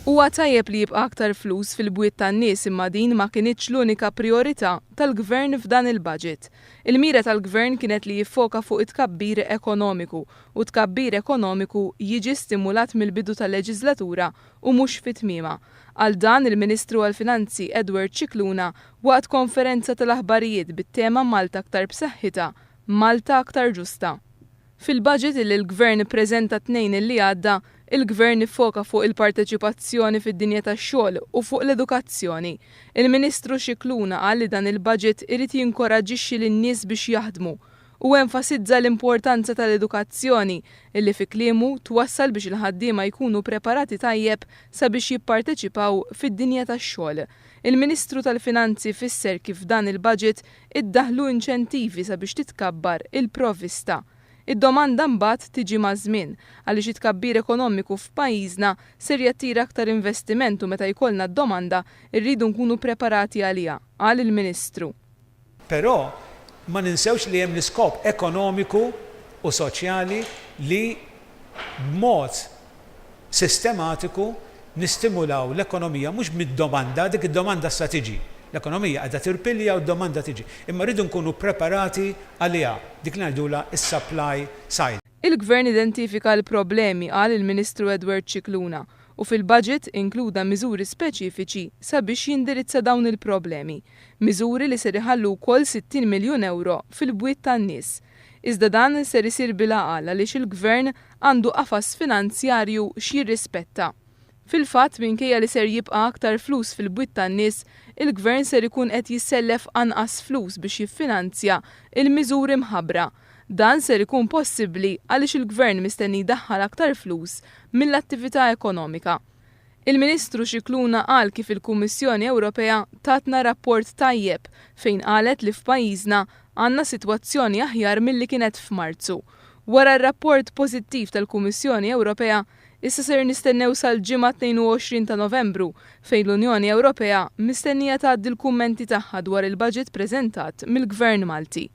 Huwa tajjeb li jibqa' aktar flus fil-bwiet tan-nies imma din ma kinitx l-unika prijorità tal-Gvern f'dan il-budget. Il-mira tal-Gvern kienet li jiffoka fuq it-tkabbir ekonomiku u t-tkabbir ekonomiku jiġi stimulat mill-bidu tal-leġiżlatura u mhux fi tmiemha. Qal dan il-Ministru għall-Finanzi Edward Scicluna waqt konferenza tal-aħbarijiet bit-tema Malta aktar b'saħħitha, Malta aktar ġusta. Fil-budget illi l-Gvern ppreżenta t-Tnejn illi għadda, il-Gvern iffoka fuq il-parteċipazzjoni fid-dinja tax-xogħol u fuq l-edukazzjoni. Il-Ministru Scicluna qal li dan il-budget irid jinkoraġġixxi lin-nies biex jaħdmu. Hu enfasizza l-importanza tal-edukazzjoni illi fi kliemu twassal biex il-ħaddiema jkunu preparati tajjeb sabiex jipparteċipaw fid-dinja tax-xogħol. Il-Ministru tal-Finanzi fisser kif dan il-budget iddaħħlu inċentivi sabiex titkabbar il-provvista. Id-domanda mbagħad tiġi maż-żmien, għaliex it-tkabbir ekonomiku f'pajjiżna ser jattira aktar investiment u meta jkollna d-domanda rridu nkunu preparati għaliha, qal il-Ministru. Però ma ninsewx li hemm l-iskop ekonomiku u soċjali li b'mod sistematiku nistimulaw l-ekonomija mhux mid-domanda, dik id-domanda issa tiġi. L-ekonomija qiegħda tirpilja u d-domanda tiġi. Imma rridu nkunu preparati għaliha, dik li ngħidulha s-supply side. Il-Gvern identifika l-problemi, qal il-Ministru Edward Scicluna, u fil-budget inkluda miżuri speċifiċi sabiex jindirizza dawn il-problemi. Miżuri li ser iħallu wkoll 60 miljun ewro fil-bwiet tan-nies. Iżda dan ser isir bil-għaqal għaliex il-Gvern għandu qafas finanzjarju x'jirrispetta. Fil-fatt, minkejja li ser jibqa' aktar flus fil-bwiet tan-nies, il-Gvern ser ikun qed jissellef anqas flus biex jiffinanzja l-miżuri mħabbra. Dan ser ikun possibbli għaliex il-Gvern mistenni jdaħħal aktar flus mill-attività ekonomika. Il-Ministru Scicluna qal kif il-Kummissjoni Ewropea tatna rapport tajjeb fejn qalet li f'pajjiżna għandna sitwazzjoni aħjar milli kienet f'Marzu. Wara r-rapport pożittiv tal-Kummissjoni Ewropea, issa ser nistennew sal-Ġimgħa 22 ta' Novembru fejn l-Unjoni Ewropea mistennija tgħaddi l-kummenti tagħha dwar il-budget preżentat mill-Gvern Malti.